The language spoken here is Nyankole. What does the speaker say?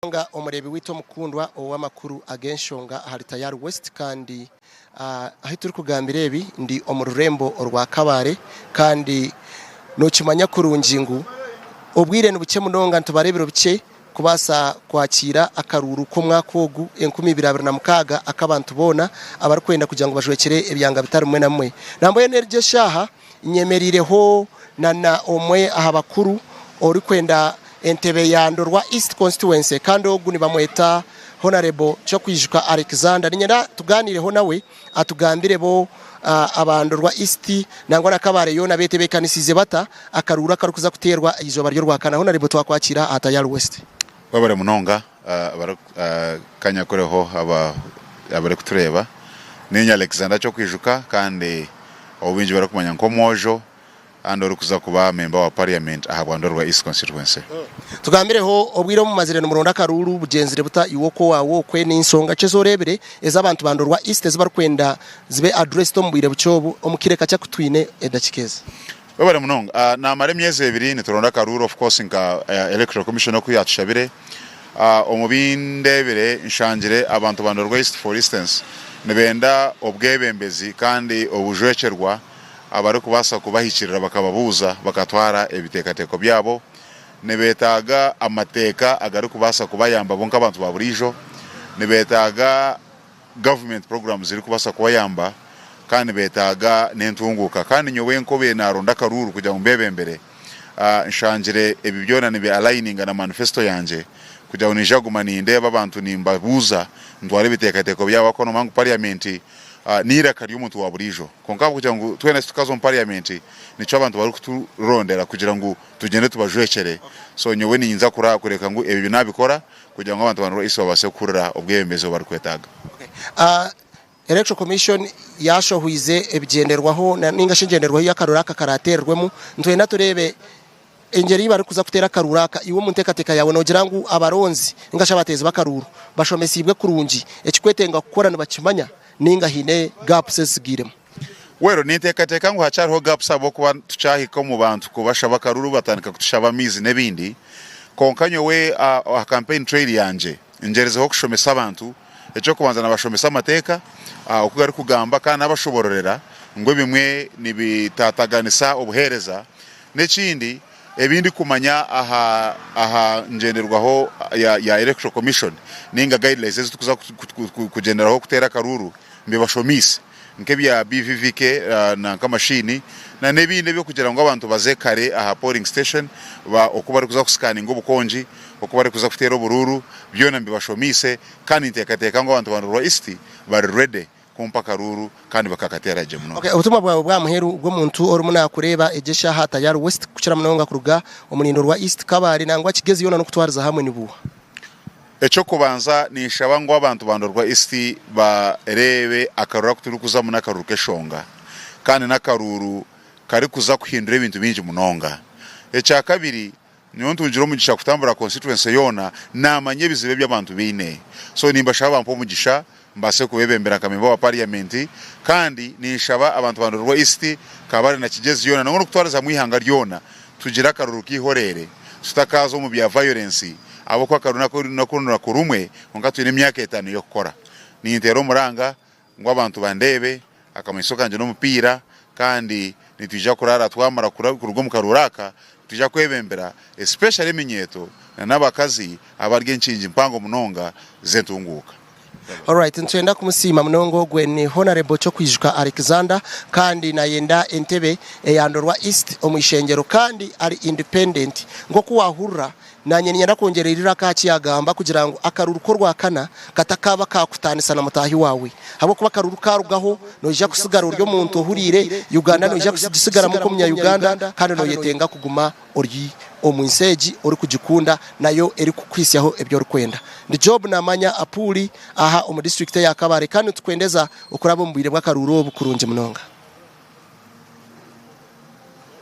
Munonga omureebi waitu omukundwa ow'amakuru ag'enshonga ahari Tayari West kandi ahu turikugambira ebi ndi omu rurembo orwa Kabale kandi nokimanya kurungi ngu obwire nibukye munonga nitubara ebiro bikye kubaasa kwakiira akaruuru k'omwaka ogu 2026 ak'abantu boona abarikwenda kugira ngu bajwekyere ebyanga bitari bimwe na bimwe. Nambwenu eryo eshaaha Nyemereireho na na omwe aha bakuru orikwenda entebe ya Ndorwa East Constituency kandi ogu nibamweta Honarebo Kyokwijuka Alexander. Niinyenda tugaaniireho nawe atugambire bo aba Ndorwa East nangwa na Kabale yoona betebeekanisiize bata akaruuru akarikuza kuteerwa eizooba ry'Orwakana. Honarebo twakwakiira aha Tayari West. Webare munonga Kanyakureho abarikutureeba. Niinye Alexander Kyokwijuka kandi ou baingi barikumanya nk'omwojo kandi orikuza kuba memba wa parliament aha Bwandorwa East Constituency. Tugambireho obwire obu mumazire nimuronda akaruuru bugyenzire buta iwe oku owaawe okwe n'ensonga ki ezi oreebire ezi abantu ba Ndorwa East ezi barikwenda zibe addressed omu bwire bukye obu omu kaire kakye aku twine edakiika ezi? Webare munonga. Namara emyezi ebiri nituronda akaruuru of course nka Electoral Commission oku yatushabire. Omu bi ndeebire nshangire abantu ba Ndorwa East for instance nibenda obwebembezi kandi obujwekyerwa abarikubaasa kubahikirira bakababuuza bakatwara ebiteekateeko byabo. Nibeetaaga amateeka agarikubaasa kubayamba bo nk'abantu ba buriijo. Nibeetaaga Government programs zirikubaasa kubayamba kandi nibetaaga n'entunguuka kandi nyowe nk'obaire naronda akaruuru kugira ngu mbebembere nshangire ebi byona nibi aligninga na manifesto yangye kugira ngu niija kuguma nindeeba abantu nimbabuuza ntware ebiteekateeko byabo ahakuba nomanya ngu parliament n'eiraka ry'omuntu wa buriijo kwonka ahabw'okugira ngu twena titukaza omu parliament nikyo abantu barikuturondera kugira ngu tugyende tubajwekyere so nyowe ninyinza kureka ngu ebi nabikora kugira ngu abantu ba North East babaase kuhurira obwebembezi obu barikwetaaga. Electoral Commission yashohoize ebigyenderwaho ninga shi engyenderwaho ei akaruuru aka karateererwemu. Nitwenda tureebe engyeri ei barikuza kuteera akaruuru aka. Iwe omu nteekateeka yaawe noogira ngu abaronzi ninga shi abateezi b'akaruuru bashomesiibwe kurungi, ekikwetenga kukora nibakimanya ninga haine gaps ezitsigairemu? Well, ninteekateeka ngu hakyariho gaps ahabw'okuba tukyahika omu bantu kubashaba akaruuru batandika kutushaba amaizi n'ebindi. Kwonka nyowe aha campaign trail yangye ngyerizeho kushomesa abantu. Eky'okubanza nabashomesa amateeka oku garikugamba kandi nabashobororera ngu ebimwe nibitaataganisa obuheereza. N'ekindi ebi ndikumanya aha aha ngyenderwaho ya ya Electoral Commission ninga guidelines ezi turikuza kugyenderaho kuteera akaruuru mbibashomiise. Nk'ebya BVVK na nka mashini na n'ebindi eby'okugira ngu abantu baze kare aha polling station ba oku barikuza kusikaninga obukongi, oku barikuza kuteera oburuuru, byona mbibashomiise kandi ninteekateeka ngu abantu ba Ndorwa East bari ready kumpa akaruuru kandi bakakateera gye munonga. Okay, obutumwa bwawe bwa muheru bw'omuntu orimu nakureeba egyo eshaaha Tayari West kukira munonga kuruga omuri Ndorwa East, Kabale nangwa Kigezi yoona n'okutwariza hamwe ni buuha? Eky'okubanza ninshaba ngu abantu ba Ndorwa East bareebe akaruru aku turikuzamu n'akaruru k'eshonga kandi n'akaruuru karikuza kuhindura ebintu bingi munonga. Ekyakabiri, nyowe ntungire omugisha kutambura constituency yoona naamanya ebizibu ebi abantu baine so nimbashaba bampe omugisha mbaase kubebembera nka memba wa parliament kandi ninshaba abantu ba Ndorwa East, Kabale na Kigezi yoona nangwa n'okutwariza hamwe eihanga ryona tugire akaruru k'eihoreere tutakaaza omu bya violence ahabw'okuba akaruru n'orunaku rumwe kwonka twine emyaka etaano y'okukora. Ninteera omuranga ngu abantu bandeebe, akamanyiso kangye n'omupiira kandi nitwija kuraara twamara kuruga omu karuuru aka nitwija kwebembera especially eminyeeto na n'abakazi abari enkingi mpango munonga z'entunguuka. Alright, nitwenda kumusiima munonga ogwe ni Honarebo Kyokwijuka Alexander kandi nayenda entebe eya Ndorwa East omu ishengyero kandi ari independent. Nk'oku wahurira nanye niinyenda kwongyera eiraka aha ki yagamba kugira ngu akaruru k'orwakana katakaba kakutaanisa na mutaahi waawe ahabw'okuba akaruru karugaho noija kusigara ori omuntu ohuriire Uganda noija kugisigaramu nk'omunya Uganda kandi noyetenga kuguma ori omu nsi egi orikugikunda nayo erikukuhitsyaho ebi orikwenda. Ndi Job Namanya Apuuli aha omu disiturikiti eya Kabale kandi nitukwendeza okuraba omu bwire bw'akaruuru obu kurungi munonga.